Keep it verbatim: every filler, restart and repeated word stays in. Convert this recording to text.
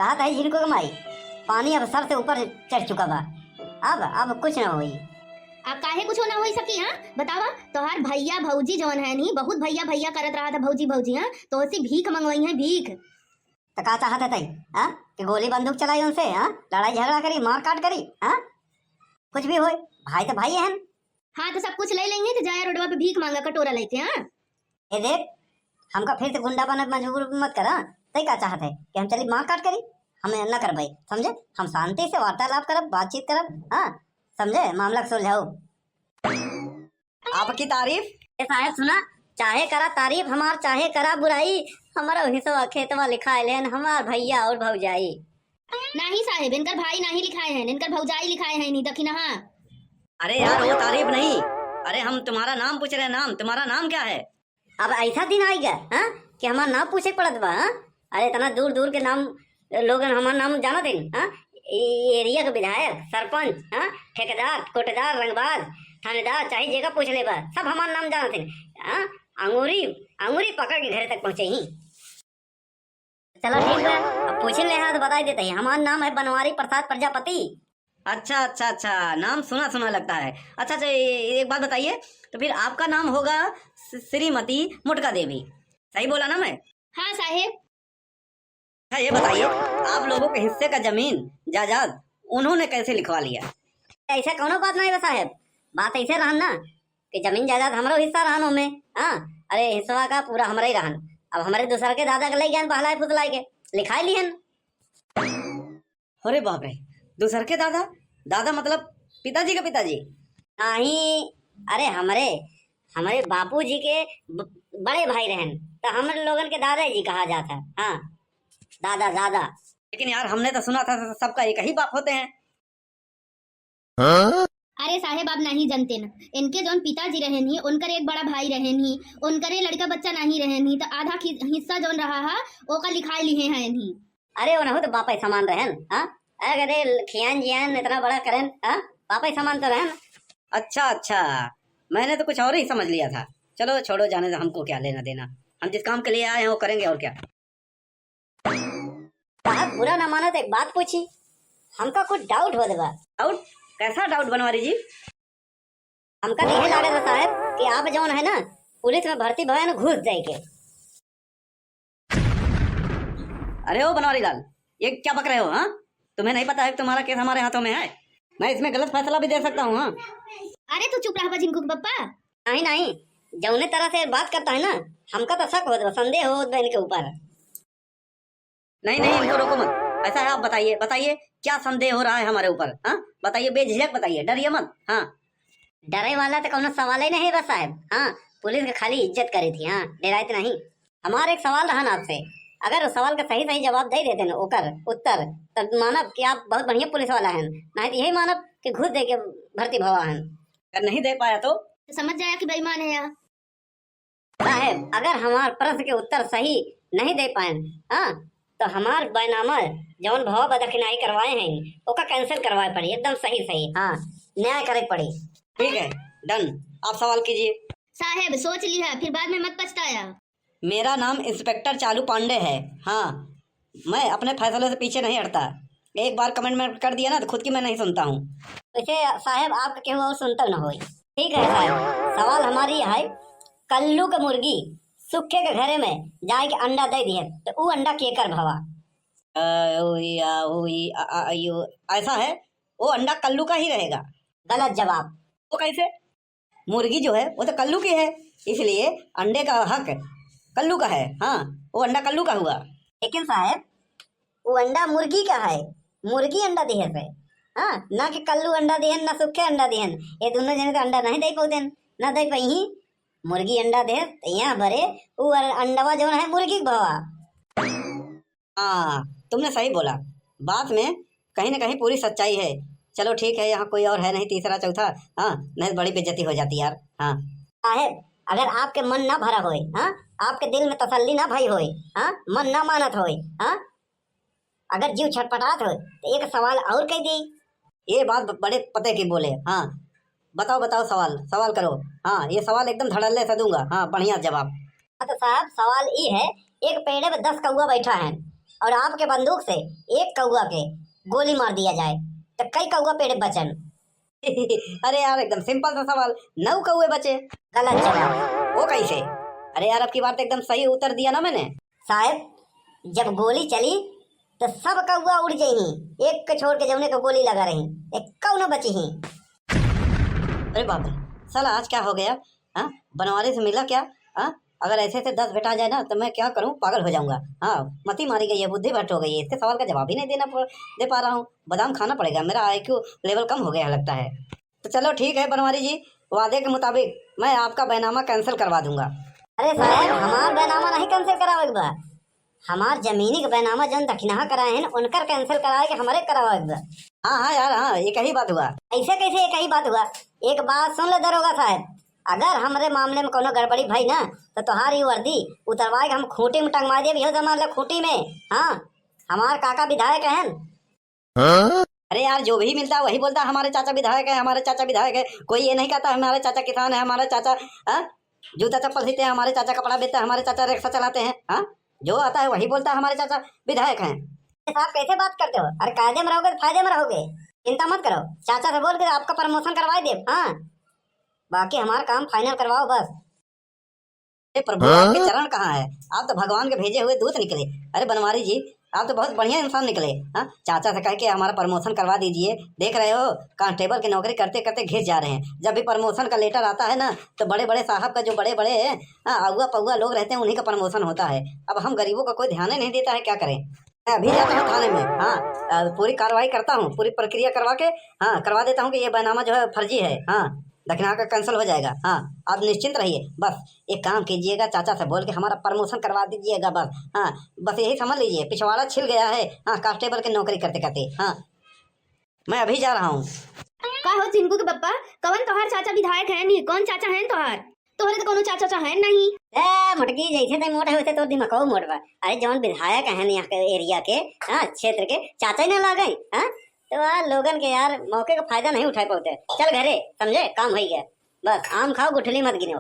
कहा था झिनको के माई, पानी अब सर से ऊपर चढ़ चुका बा, अब अब कुछ ना होई। अब काहे कुछ ना होई सकी? हाँ, बतावा, तोहार भैया भौजी जौन है नी, बहुत भैया भैया करत रहा था, भौजी भौजी, हाँ, तो उसी भीख मंगवाई है, भीख। तो का चाहत है तई, हाँ, कि गोली बंदूक चलाई उनसे, हाँ, लड़ाई झगड़ा करी, मार काट करी, हाँ, कुछ भी होए, भाई तो भाई है। हाँ, तो सब कुछ ले लेंगे, तो जाया रोडवा पे भीख मांगा कटोरा लेके, हाँ। ए देख, हमका फिर से गुंडा बने मजबूर मत करा। तई का चाहत है कि हम चली मार काट करी? हम न करबे, समझे? हम शांति से वार्तालाप करब, बातचीत करब, हाँ, समझे? मामला के सुलझाओ। आपकी तारीफ? ए साहेब सुना, चाहे करा तारीफ हमार, चाहे करा बुराई, हमारा हिस्सा खेतवा लिखाए लेन हमार भैया और भौजाई। नाही साहेब, इनकर भाई नाही लिखाए हैं, इनकर भौजाई लिखाए हैं, नहीं दखिनहा। अरे यार, वो तारीफ नहीं, अरे हम तुम्हारा नाम पूछ रहे हैं, नाम, तुम्हारा नाम क्या है? अब ऐसा दिन आइगा, हाँ, कि हमार नाम पूछे पड़त बा, हाँ? अरे इतना दूर दूर के नाम लोगन हमार नाम जानत हैं, हाँ? ई एरिया के विधायक, सरपंच, हाँ? ठेकेदार, कोटेदार, रंगबाज, थानेदार, चाहे जेका पूछ लेबा, सब हमार नाम जानत हैं, हाँ? अंगूरी, अंगूरी पकड़ के घरे तक पहुँचे ही। चला ठीक बा, अब पूछे ले हाँ तो बताई देते हैं, हमार नाम है बनवारी प्रसाद प्रजापति। अच्छा, अच्छा, अच्छा, नाम सुना सुना लगता है। अच्छा, अच्छा, ये, ये एक बात बताइए, तो फिर आपका नाम होगा स-, श्रीमती मुटका देवी, सही बोला ना मैं? हाँ साहेब। अच्छा, ये बताइए, आप लोगों के हिस्से का जमीन जायदाद उन्होंने कैसे लिखवा लिया? ऐसा कौनो बात नहीं बा साहेब, बात ऐसे रहन ना कि जमीन जायदाद हमरो हिस्सा रहन ओमे। हाँ, अरे हिस्सा का पूरा हमरे ही रहन, अब हमरे दूसर के दादा के ले गए बहलाए फुसलाए के लिखाई लिहन। अरे बाप रे, दूसर के दादा? दादा मतलब पिताजी के पिताजी? नहीं, अरे हमरे, हमरे बापूजी के ब-, बड़े भाई रहन, तो हम लोगन के दादा जी कहा जाता है। हाँ, दादा, दादा। लेकिन यार, हमने तो सुना था सबका एक ही बाप होते हैं। अरे साहेब, आप नहीं जानते ना, इनके जौन पिताजी रहन ही, उनकर एक बड़ा भाई रहन ही, उनकरे लड़का बच्चा नहीं रहन ही, तो आधा खि-, हिस्सा जौन रहा है, ओका लिखाई लिहे हैं ही। अरे, उनहु तो बापे समान रहन, हाँ? अरे, खियान जियान इतना बड़ा करन, हाँ? बापे समान तो रहन। अच्छा, अच्छा, मैंने तो कुछ और ही समझ लिया था। चलो, छोड़ो, जाने दो, हमको क्या लेना देना, हम जिस काम के लिए आए हैं, वो करेंगे, और क्या। साहब, बुरा ना मानो तो एक बात पूछी, हमका कुछ doubt होत बा। Doubt? कैसा doubt बनवारी जी? हमका तो यह लागत बा साहब कि आप जौन है ना, पुलिस में भर्ती भवे ना घूस दे के। अरे ओ बनवारी लाल, ये क्या बक रहे हो, हाँ? तुम्हें नहीं पता है कि तुम्हारा case हमारे हाथों में है? मैं इसमें गलत फैसला भी दे सकता हूँ, हाँ? अरे तू चुप रहा बा झिनको के पप्पा। नहीं, नहीं, जौने तरह से बात करता है ना, हमका तो शक होत बा, संदेह होत बा इनके ऊपर। नहीं, नहीं, इनको रोको मत। ऐसा है, आप बताइए, बताइए, क्या संदेह हो रहा है हमारे ऊपर, हाँ? बताइए, बेझिझक बताइए, डरिए मत, हाँ। डरे वाला तो कौनो सवाल ही नहीं बा साहब, हाँ, पुलिस के खाली इज्जत करी थी, हाँ, डराइत नहीं। हमार एक सवाल रहन आपसे, अगर उस सवाल का सही सही जवाब दे देते ना, ओकर उत्तर, तब मानब कि आप बहुत बढ़िया पुलिस वाला हैं, नहीं तो यही मानब कि घूस दे के भर्ती भवा हैं। अगर नहीं दे पाया तो? तो समझ जाया कि बेईमान है यार। साहेब, अगर हमार प्रश्न के उत्तर सही नहीं दे पाएन, हाँ, तो हमार बैनामा जौन भवा बदखिनाई करवाए हैं, ओका cancel करवाए पड़ी, एकदम सही सही, हाँ, न्याय करे पड़ी। ठीक है, done, आप सवाल कीजिए। साहेब, सोच लिहा, फिर बाद में मत पछताया। मेरा नाम इंस्पेक्टर चालू पांडे है। हाँ, मैं अपने फैसले से पीछे नहीं हटता। एक बार कमिटमेंट कर दिया ना, तो खुद की मैं नहीं सुनता हूँ। वैसे साहेब, आपका केहू और सुनता ना होई। ठीक है साहेब, सवाल हमारी है, कल्लू के मुर्गी सूखे के घरे में जाए के अंडा दे दिए, तो ऊ अंडा केकर भवा? अ, ओ, ई, आ, ओ, ई, आ, आ, यो, ऐसा है, वो अंडा कल्लू का ही रहेगा। गलत जवाब। वो कैसे? मुर्गी जो है, वो तो कल्लू की है, इसलिए अंडे का हक कल्लू का है। हाँ, वो अंडा कल्लू का हुआ। लेकिन साहेब, वो अंडा मुर्गी का है, मुर्गी अंडा दिहस है। हाँ, ना कि कल्लू अंडा दिहन, ना सूखे अंडा दिहन। ये दोनों जने तो अंडा नहीं दे पौधेन, ना दे पइहीं। मुर्गी अंडा दिहस, तो यहाँ भरे वो अंडवा जौन है, मुर्गी के भवा। हाँ, तुमने सही बोला, बात में कहीं ना कहीं पूरी सच्चाई है। चलो ठीक है, यहाँ कोई और है नहीं तीसरा चौथा, हाँ, नहीं तो बड़ी बेइज्जती हो जाती यार। हाँ। साहेब, अगर आपके मन ना भरा होए, हाँ, आपके दिल में तसल्ली ना भई होए, हाँ, मन ना मानत होए, हाँ, अगर जीव छटपटात होए, तो एक सवाल और कह दी। ये बात ब-, बड़े पते की बोले। हाँ, बताओ, बताओ सवाल, सवाल करो। हाँ, ये सवाल एकदम धड़ल्ले से दूंगा। हाँ, बढ़िया जवाब। हाँ, तो साहब, सवाल ई है, एक पेड़े पे दस कौआ बैठा है, और आपके बंदूक से एक कौआ के गोली मार दिया जाए, तो कई कौआ पेड़े बचन? अरे यार, एकदम simple सा सवाल, नौ कौए बचे। गलत जवाब। वो कैसे? अरे यार, अब की बार तो एकदम सही उत्तर दिया ना मैंने। साहब, जब गोली चली तो सब कौआ उड़ जइहीं, एक के छोड़ के, जौने के गोली लगा रही, एक कौनो बची ही। अरे बाप रे, साला आज क्या हो गया? हाँ, बनवारी से मिला क्या? हाँ, अगर ऐसे से दस भेटा जाए ना तो मैं क्या करूँ, पागल हो जाऊंगा। हाँ, मती मारी गई है, बुद्धि भ्रष्ट हो गई है, इसके सवाल का जवाब ही नहीं देना पड़, दे पा रहा हूँ। बादाम खाना पड़ेगा, मेरा IQ level कम हो गया लगता है। तो चलो ठीक है बनवारी जी, वादे के मुताबिक मैं आपका बैनामा cancel करवा दूंगा। अरे साहब, हमार बैनामा नहीं cancel करावे के बा, हमार जमीनी के बैनामा जौन दखिनहा कराए हैं, उनकर cancel कराए के हमरे करावे के बा। हाँ हाँ यार, हाँ, एक ही बात हुआ। ऐसे कैसे एक ही बात हुआ? एक बात सुन ले दरोगा साहब, अगर हमरे मामले में कोनो गड़बड़ी भई ना, तो तोहार ई वर्दी उतरवाए के हम खूंटी में टंगवा देब, यहू जमान ले खूंटी में। हाँ, हमार काका विधायक हैं। हाँ? अरे यार, जो भी मिलता है वही बोलता है, "हमारे चाचा विधायक है, हमारे चाचा विधायक है।" कोई ये नहीं कहता, "हमारे चाचा किसान है, हमारे चाचा, हाँ, जूता चप्पल सीते हैं, हमारे चाचा कपड़ा बेचते हैं, हमारे चाचा रिक्शा चलाते हैं।" हाँ, जो आता है वही बोलता है, "हमारे चाचा विधायक हैं।" साहब, कैसे बात करते हो? अरे, कायदे में रहोगे तो फायदे में रहोगे, चिंता मत करो, चाचा से बोल के आपका promotion करवा देब। हाँ, बाकी हमार काम final करवाओ बस। हे प्रभु, हाँ? आपके चरण कहाँ है? आप तो भगवान के भेजे हुए दूत निकले। अरे बनवारी जी, आप तो बहुत बढ़िया इंसान निकले। हाँ, चाचा से कह के हमारा promotion करवा दीजिए। देख रहे हो, constable की नौकरी करते करते घिस जा रहे हैं। जब भी promotion का letter आता है ना, तो बड़े बड़े साहब का, जो बड़े बड़े, हाँ, अगुआ पगुआ लोग रहते हैं, उन्हीं का promotion होता है। अब हम गरीबों का कोई ध्यान ही नहीं देता है, क्या करें? मैं अभी जाता हूँ थाने में, हाँ, अ, पूरी कार्रवाई करता हूँ, पूरी प्रक्रिया करवा के, हाँ, करवा देता हूँ कि ये बैनामा जो है फर्जी है। हाँ, दखिनहा का cancel हो जाएगा। हाँ, आप निश्चिंत रहिए, बस एक काम कीजिएगा, चाचा से बोल के हमारा promotion करवा दीजिएगा बस। हाँ, बस यही समझ लीजिए, पिछवाड़ा छिल गया है। हाँ, constable की नौकरी करते करते। हाँ, मैं अभी जा रहा हूँ। का हो चिंकू के पप्पा, कवन तोहार चाचा विधायक है नी? कौन चाचा है तोहार? तोहरे तो कोनो चाचा चाचा है नहीं। ए मोटकी, जैसे तै मोट है वैसे तोर दिमागो मोट बा। अरे जौन विधायक है यहाँ के area के, हाँ, क्षेत्र के, चाचा ही ना लागे, हाँ? तो यार लोगन के यार मौके का फायदा नहीं उठाए पावते। चल घरे, समझे, काम हो गया। बस आम खाओ, गुठली मत गिनो।